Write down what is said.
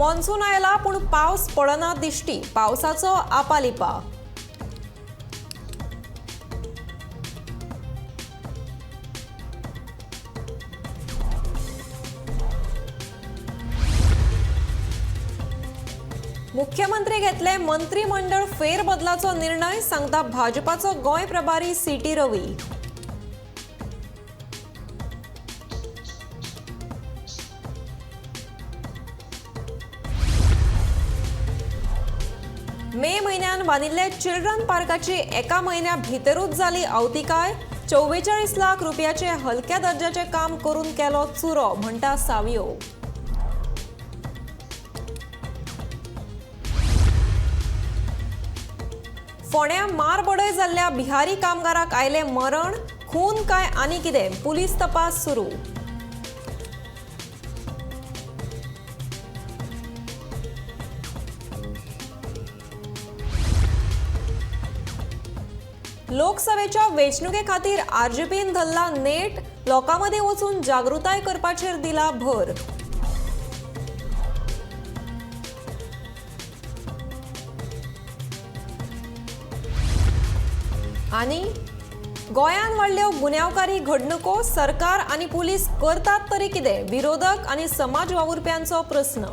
Monsoon आयला पूण पावस पडना दिश्टी, पावसाचो आपालिपा. मुख्यमंत्री घेतले मंत्रिमंडळ फेरबदलाचो निर्णय, सांगता भाजपाचो गोंय प्रभारी सीटी रवी. मे म्हयन्यान बांदिल्ले चिल्ड्रन पार्काची एका म्हयन्या भितरूच जाली आवतिकाय. 44 लाख रुपयाचे हलक्या दर्जाचें काम करून केलो चुरो, म्हणटा सावियो. फोंड्यां मारबडय जाल्ल्या बिहारी कामगाराक आयलें मरण, खून काय आनी कितें, पुलीस तपास सुरू. लोकसभेच्या वेंचणुके खातीर आरजीपीन धरला नेट, लोकां मदीं वचून जागृताय करपाचेर दिला भर. आनी गोंयांत वाडल्यो गुन्यांवकारी घडणुको, सरकार आनी पुलीस करतात तरी कितें, विरोधक आनी समाज वावुरप्यांचो प्रस्न.